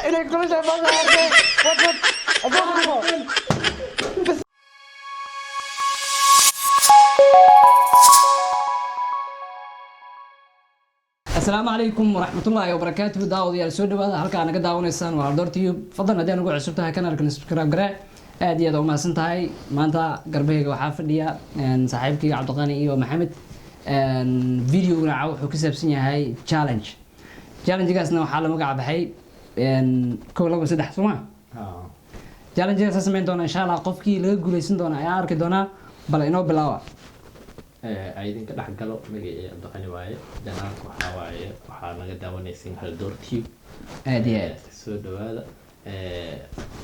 Inay kulushahay baasha arkay. Wad wad. Abuu ku dhufo. Asalaamu calaykum waraxmatullaahi wabarakaatuhu. Daawadayaal, soo dhawaada. Halkaa naga daawanaysaan waa Haldoor Tube. Fadlan, haddii aan ugu cusub tahay kanaalkan, subscribe garee. Aad iyo aad u mahadsan tahay. Maanta garbahayga waxaa fadhiya saaxiibkayga Cabdiqani iyo Maxamed. Videoguna caawa wuxuu ku saabsan yahay challenge. Challengegaasna waxaa la magac baxay kow, labo, saddex, soo ma? Challengegaas samayn doona insha Allah. Qofkii laga guuleysan doona ayaan arki doonaa. Bal inoo bilaawa. Ay idinka dhex galo. Magacii Cabdiqani waaye, channelka waxaa waaye, waxaa naga daawanaysiin Haldoor Tube. Aad iyo aad. Soo dhawaada.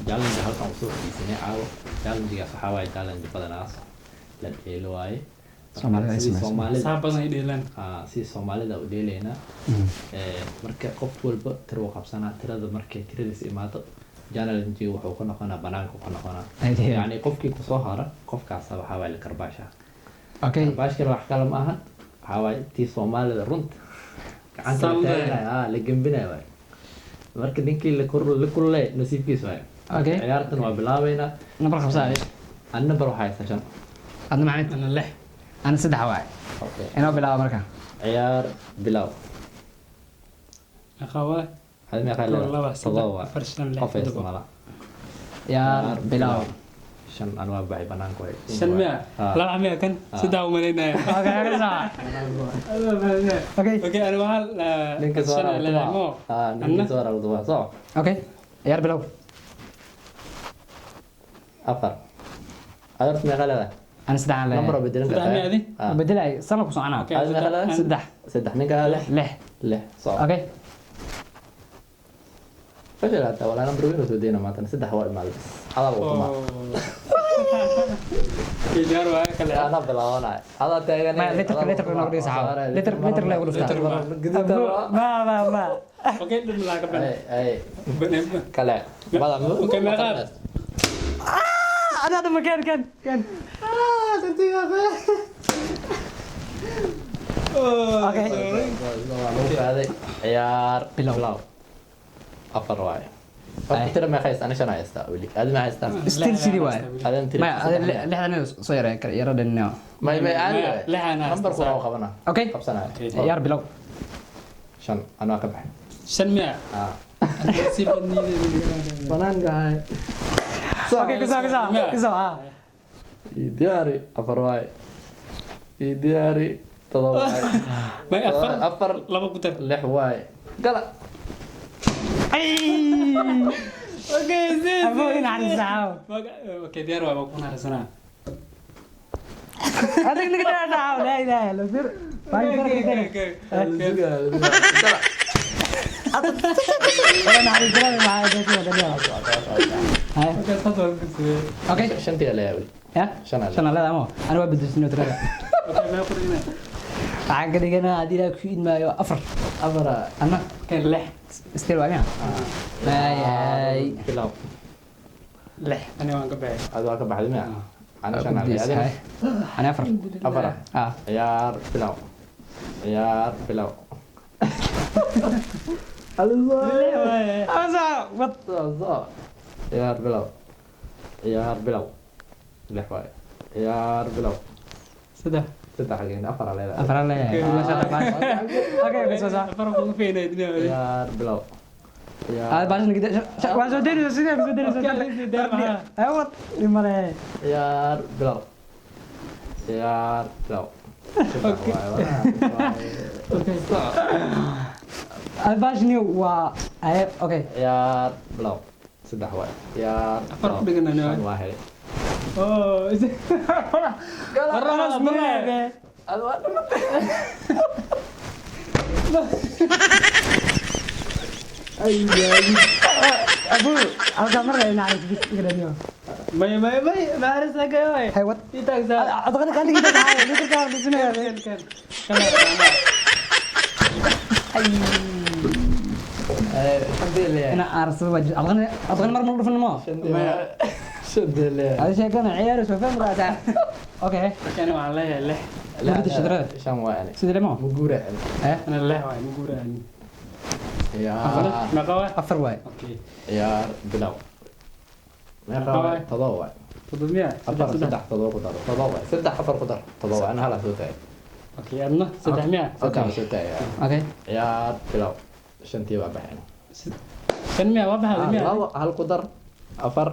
Challenge halkan usoo fadhiisanay caawa, challengegaas waxaa waaye challenge badanaas la dheelo waaye. Soomaalida ay sidii samayso. Soomaalida Saa badan ay dheelaan. Sidii Soomaalida u dheelaynaa. Marka qof walba tiro uu qabsanaa. Tirada markay tiradiis imaado, challenge wuxuu ku noqonaa banaanka ku noqonaa. Aad iyo aad. Yacni qofkii kusoo hara, qofkaasa waxaa waaye la karbaashaa. Okay. Karbaashkana wax kale ma ahan, waxaa waaye tii Soomaalida runta gacanta la Sallay. taaganayo, la gembinayo waaye. Marka ninkii la kur la kullee nasiibkiis waaye. Okay. Ciyaartan waa bilaabeynaa. Nambar qabsa adi. An number waxaa haysta 5. Adna, Maxamed? Ana 6. Ana 3 waaye. Okay. Inoo bilaaba marka. Ciyaar bilow. Meeqa waa? Hadi meeqaa Kow, leedahay? laba, saddex, 7 waaye. afar, shan, lix, Qof haysta toddoba. malaha. Ciyaar bilow. 5. An waa baxay, banaanka waay. 5 miya? Ah. Laba miya kan? 3 u malaynaya. Okay, okay, sawa. Okay. Okay, ana waxaa Ninka soo 5 ay leedahay moo. Ninka soo rarduba soo. Okay, ciyaar bilow. 4. Adarta meeqaa leedahay? Ana 3 aan Number leeyahay. waa bedelan 3 miya kartaa. adi? Bedelay sana ku soconaa. Okay, Adi meeqaa leedahay? 3. 3. Ninka 6. 6. 6 soo. Okay. Fashil hataa walaa number weyn oo soo deyna maantana 3 waa imaaday bas. Adaa waa kuma. Okay, diyaar waaye kale. Anaa bilaabanaya. Adaa taagan. Ma litirka, litirka noogu dhigaysa caawa. Litir, litir lee ugu dhuftaa. Litir ma. Ma ma ma. Okay, dhib laa ka Ay ay ban. Kale. Bada. Okay, meeqaa? Ada ada makan kan kan. Okay. Waa lagu qaaday. Ciyaar Bilow. 4 waaye. Horta tira meeqa haysta? Ani 5 haystaa weli. Adi ma haystaa? Still sidii waaye. Adan tira. Ma 6dan soo yara yara dhinno. May may caadi waaye. 6 aan haystaa. Numberku waa qabanaa. Okay. Qabsanaya. Ciyaar bilow. 5. Anaa ka baxay. 5 miya? Ah. Si badniida. Banaanka hay. Okay, kusoo kusoo kusoo ah. Ii diyaari 4 waaye. Ii diyaari 7 waaye. May 4. 4. 2 ku dar. 6 waaye. Gala. Ay. Okay, si. Abuu in xariisaaw. Okay, diyaar waaye, waa ku naxariisanaa. Adig niga dhaaw la ilaaha illa bir. Baa Okay, okay. Gala. Wala naxariisada ma hayso. Hay. Okay, saas waa ku sugay. Okay. Shantii leeyahay weli. Ya? 5 aa 5 leedahay mo. Ana waa bedelsino tirada. Okay, meeqa ku dhignaa? Waxaan ka dhiganaa haddii Ilaah ku idmaayo 4. 4. Anna Okay, 6. still waa miya? Ay. Bilow. 6. Ani waan ka baxay. Adi waa ka baxday miya? Ana 5 aa leeyahay. Ana 4. 4. Ah. Ciyaar bilow. Ciyaar bilow. Asa what? Soo. Ciyaar bilow. Ciyaar bilow. 6 waaye. Ciyaar bilow. 3. 3 xageen 4 aa leedahay. 4 leeyahay. Okay, okay, soo soo. 4 kugu feynay dunia. Ciyaar bilow. Ciyaar. Ah, baashan gida. Waa soo deynaysa sidee soo deynaysa. Ay what? Imale. Ciyaar bilow. Ciyaar bilow. 3 waaye. Okay. Ah, baashani waa ay okay. Ciyaar bilow. 3 waaye. Ciyaar. 4 ku dhiganaa 5 waa helay. Oh, خلاص miyaa? Adi waa dhamatay. Abu, halkaa mar la inaad bis iga dhaniyo. May may may, naxariis ka waay. Hay what? Ii taagsaa. Adqani qalbiga tahay, litirka bisinaya. Kan kan. Shantii leeyahay. Ina aarsado waa jir. Adqani adqani mar ma dhufan mo. Shantii leeyahay. Hadi sheekana ciyaar soo faham raata. Okay. Markaan waxaan leeyahay 6. Ma bedesho tirada? 5 waa ani. Sidee lemo? Ma guuraa ani. Eh? Ana 6 waay, ma guuraan. Ciyaar. Meeqa waay? Afar waay. Okay. Ciyaar bilow. Meeqa waay? 7 waay. 7 miya? Afar, saddex, 7 ku dar. 7 waay. Saddex, afar ku dar. 7 waay. Ana halaa soo taagay. Okay, adna saddex miya? Saddex soo taagay. Okay. Ciyaar bilow. Shantii baa baxeen. Shan miya? Waa baxday miya? Labo, hal ku dar. Afar.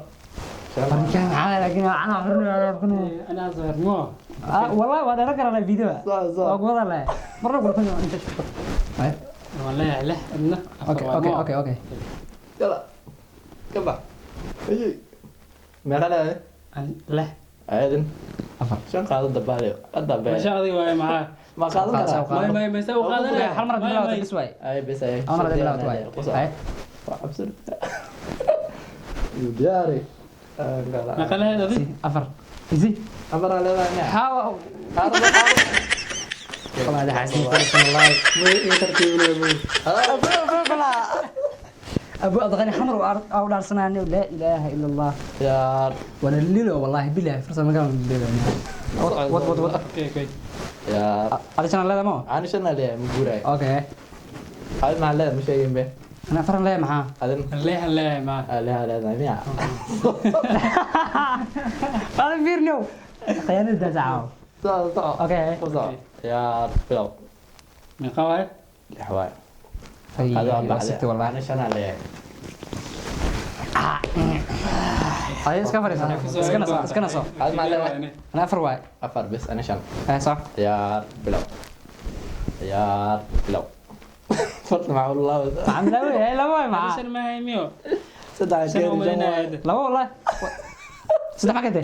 Shan. Barkan maxaa laakiin ana xurnu. Anaa soo mo. Ah wallahi waa dheeran karaa video. Waa ku wada leh. Marna ku dhufan inta shaqo. Ay. Waan leeyahay lix, adna afar. Okay waay, okay mo. Okay okay. Yalla. Ka bax. Ayy. Meeqa leedahay? Lix. Aadin. Afar. Shan qaado dabaale. Hadda bee. Masha adiga waay maxaa? Ma qaadan karaa? Qaado. May may may soo qaadanaya. Hal mar hadii bilaabato bis waay. Ay bes ay. Hal mar hadii bilaabato waay. Ay. Waa cabsan. Diyaari. Meeqa leedahay adi? Afar. Easy. Afar aa leedahay miya? How Qaado, qaado. والله هذا حاسس والله. May ii tartiibinaya buu. ابو اضغني حمر او دارسناني لا اله الا الله. Ciyaar. ولا ليلو والله بالله فرصه ما كان ليلو. وات وات وات. Okay okay. Ciyaar. هذا شنو لا ما. Ani shan aa leeyahay, ma guuraayo. اوكي. Adi maxaa leedahay, ma sheegin be. انا فرن لا معاه. Adin Lix leeyahay maxaa? aa leeyahay leedahay miya? هذا فيرنو خيانه دزعه. Soco, soco. اوكي. Ku soco. Ciyaar bilow. Meeqa waay? Lix waay. Adi waa baxday. ستة والله. Ani shan aa leeyahay. هاي اسكا فريسا اسكا نص اسكا نص. Adi maxaa leedahay? انا افر واي. Afar bes, ani shan. اي صح. Ciyaar bilow. Ciyaar bilow. Farta maxaa u laabata? عم لا هي لا واي معاه. Shan ma hay miyo? Saddex Shan keeni, u shan malinaya waay. hadda. لا والله صدق ما كنت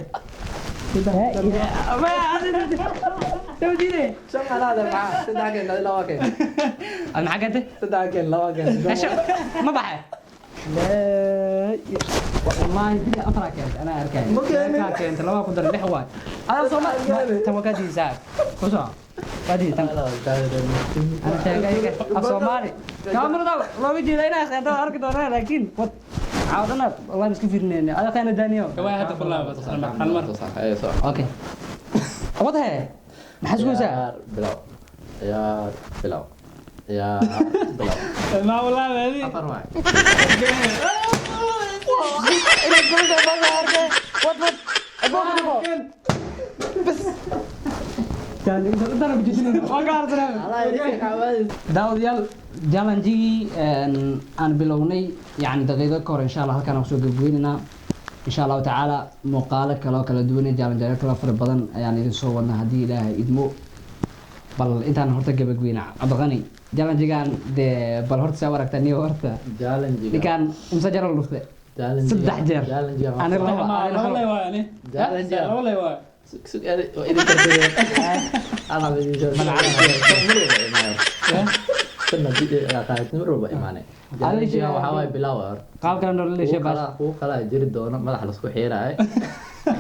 ما توديني. Shan aa leedahay maxaa? Saddex keen, adi laba keen. انا معك انت. Saddex keen, laba keen. ايش ما بحي لا والله بدي افرع كنت انا اركان. ما كان. كنت لو قدر لح واي انا صوم تو كادي ساعه كوسا كادي تم. انا شايف الصومالي كاميرا لو يجي لنا انت اركض doonaa laakiin wad caawdana wallahi iska fiirinayna ada khayna daaniyo. Waay hadda ku laabato hal mar hal mar. Okay wad he maxaa isku haysaa? Ciyaar bilow. Ciyaar bilow. Ciyaar bilow. Ma walaal adi. Afar waay. Inaad guriga baa arkay wad wad abo abo bas yani inta ku jijinayna waa gaarsanaa. Daawadayaal, challenge-gii aan bilownay yani daqiiqo ka hor insha Allah halkaan aan kusoo gabagabeynaynaa insha Allahu tacaala. Muuqaalo kale oo kala duwan iyo challenge kale fara badan ayaan idin soo wadnaa haddii Ilaahay idmo. Bal intaan horta gabagabeyna, Cabdiqani, challenge-gaan dee bal horta saa u aragtaa niyo horta Challenge-ga. ninkaan imse jeer la dhuftay? Challenge-ga. Saddex jeer. Challenge-ga. Aniga Laba laba, aniga laba hal. lay waay ani. Challenge-ga. Laba lay waay. Sug, sug, waa idin kartideen. Anaa idin soo- Mar walba imaanay. Tan haddii aad qaadatid, mar walba imaanay. Challenge-ga waxaa waaye bilow hor. Qaab kale noola leeshay Kuwa baash. kuwa kalaa jiri doono madaxa laisku xiiraayo.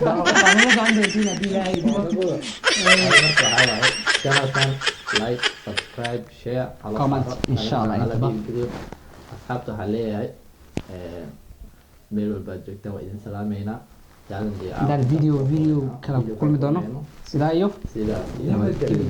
Waa nala socon doontiin haddii Ilaahay idmo. Marka waxaa waaye channelkan like, subscribe, share, hala Comment, saaro, insha Allah, hala intaba. dhiirigeliyo. Asxaabta waxaa leeyahay meel walba aad joogtaan waa idin salaameynaa. Challenge Intaan video kala kulmi doono, sidaa iyo sidaa iyo nabadgelyo.